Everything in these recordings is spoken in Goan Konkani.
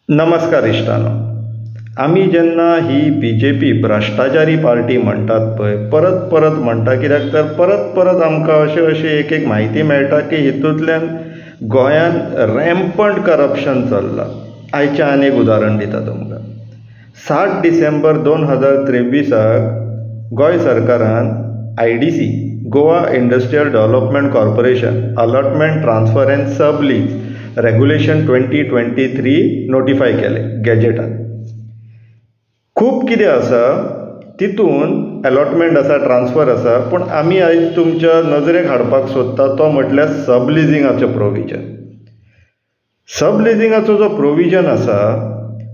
नमस्कार इश्टानो, आमी जेन्ना ही बीजेपी भ्रश्टाचारी पार्टी म्हणटात पळय, परत परत म्हणटा, कित्याक तर परत परत आमकां अशें अशें एक एक म्हायती मेळटा की हितूंतल्यान गोंयांत रॅम्पंट करप्शन चल्लां. आयचें आनी एक उदाहरण दिता तुमकां. 7 डिसेंबर 2023 गोंय सरकारान IDC Goa industrial development corporation allotment transfer and sub lease regulation 2023 notify केलें गॅजेटान. खूब कितें आसा तितून, अलॉटमेंट आसा, ट्रान्सफर आसा, पूण आमी आयज तुमच्या नजरेक हाडपाक सोदता तो म्हटल्यार सब लिजिंगाचो प्रोविजन. सब लिजिंगाचो जो प्रोविजन आसा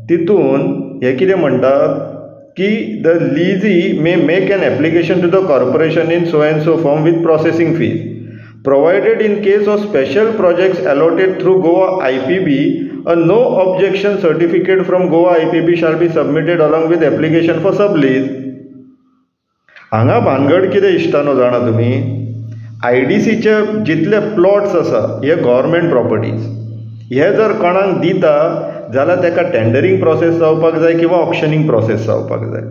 तितून हे कितें म्हणटा की the lessee may make an application to the corporation in so and so form with processing fees, provided in case of special projects allotted through Goa IPB, a no objection certificate from Goa IPB shall be submitted along with application for sublease. हांगा भानगड कितें इश्टानो जाणा तुमी, आयडीसीचे जितले प्लॉट्स आसा हे गव्हर्मेंट प्रॉपर्टीज, हे जर कोणाक दिता जाल्यार ताका टेंडरींग प्रोसेस जावपाक जाय किंवा ऑक्शनींग प्रोसेस जावपाक जाय.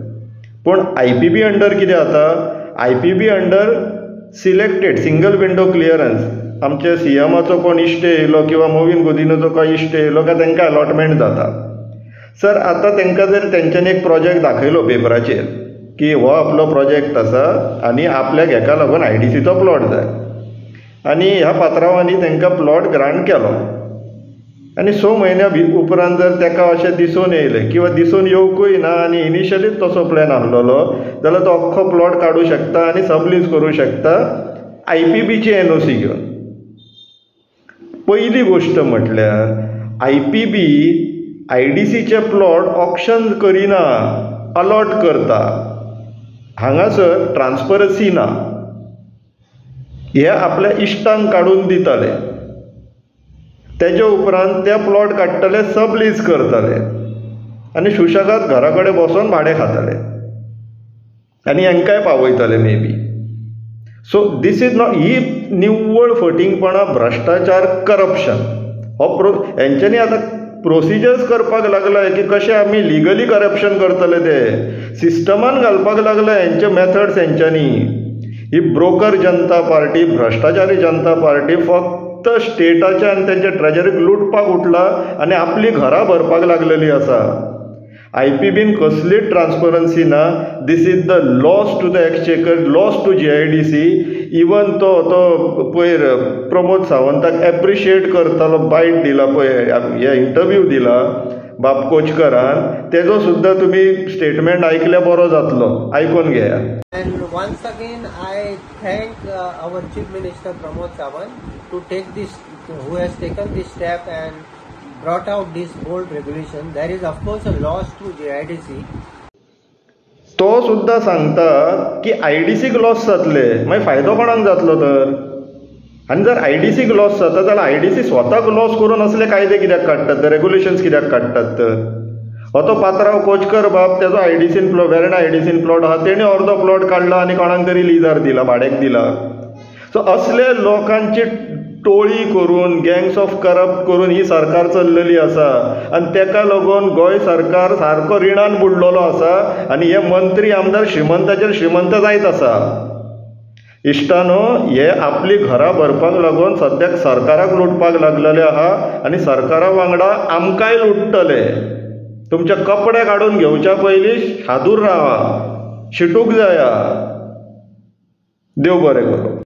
पूण आयपीबी अंडर कितें जाता, IPB under selected single window clearance, आमच्या सीएमाचो कोण इश्ट येयलो किंवा मोविन गोदिनोचो कांय इश्ट येयलो काय तांकां अलॉटमेंट जाता. सर आतां तांकां जर तेंच्यांनी एक प्रोजेक्ट दाखयलो पेपराचेर की हो आपलो प्रोजेक्ट आसा आनी आपल्याक हेका लागून आयडीसीचो प्लॉट जाय, आनी ह्या पात्रांवांनी तांकां प्लॉट ग्रांट केलो, आनी 6 म्हयन्या उपरांत जर ताका अशें दिसून येयलें किंवा दिसून येवकूय ना आनी इनिशियलीच तसो प्लॅन आसलेलो जाल्यार तो अख्खो प्लॉट काडूं शकता आनी सबलीज करूं शकता आयपीबीची एनओसी घेवन. पयली गोश्ट म्हटल्यार आयपीबी आयडीसीचे प्लॉट ऑक्शन करिना, अलॉट करता. हांगासर ट्रान्सपरन्सी ना, हे आपल्या इश्टांक काडून दिताले, तेजे उपरांत ते प्लॉट काडटले, सबलीज करतले आनी सुशेगाद घरा कडेन बसून भाडें खाताले आनी हेंकांय पावयतले may be. So this is not, ही निव्वळ फटींगपणां, भ्रश्टाचार, करप्शन हो हेंच्यांनी आतां प्रोसिजर्स करपाक लागला की कशें आमी लिगली करप्शन करतले, ते सिस्टमान घालपाक लागला हेंचे मेथड्स हेंच्यांनी. ही ब्रोकर जनता पार्टी, भ्रश्टाचारी जनता पार्टी फक्त स्टेटाच्या आनी तेंच्या ट्रेजरीक लुटपाक उठला आनी आपली घरां भरपाक लागलेली आसा. आयपीबीन कसलीच ट्रान्सपरन्सी ना. This is the loss to the exchequer, loss to GIDC. Even तो तो पयर प्रमोद सावंताक एप्रिशिएट करतालो, बायट दिला पळय, हे इंटरव्यू दिला बाब कोचकरान, तेजो सुद्दां तुमी स्टेटमेंट आयकल्यार बरो जातलो, आयकून घेया. And once again I thank our Chief Minister Pramod Sawant to take this, who has taken this step and brought out this bold regulation. There is of course a loss to GIDC. तो सुद्दां सांगता की आयडीसीक लॉस जातले, मागीर फायदो कोणाक जातलो तर? आनी जर आयडीसीक लॉस जाता जाल्यार आयडीसी स्वताक लॉस करून असले कायदे कित्याक काडटात, रेगुलेशन्स कित्याक काडटात तर? हो तो पात्रांव कोचकर बाब, तेजो आयडीसीन प्लॉट, वेर्णा आयडीसीन प्लॉट आहा, तेणी अर्दो प्लॉट काडला आनी कोणाक तरी लिजार दिला, भाड्याक दिला. सो असले लोकांची टोळी करून, गँग्स ऑफ करप्ट करून ही सरकार चल्लेली आसा आनी तेका लागून गोंय सरकार सारको रिणान बुडलेलो आसा आनी हे मंत्री आमदार श्रीमंताचेर श्रीमंत जायत आसा. इश्टानो, हे आपली घरां भरपाक लागून सद्याक सरकाराक लुटपाक लागलेले आहा आनी सरकारा वांगडा आमकांय लुट्टले. तुमचे कपडे काडून घेवच्या पयलीं सादूर रावा, शिटूक जाया. देव बरें करूं.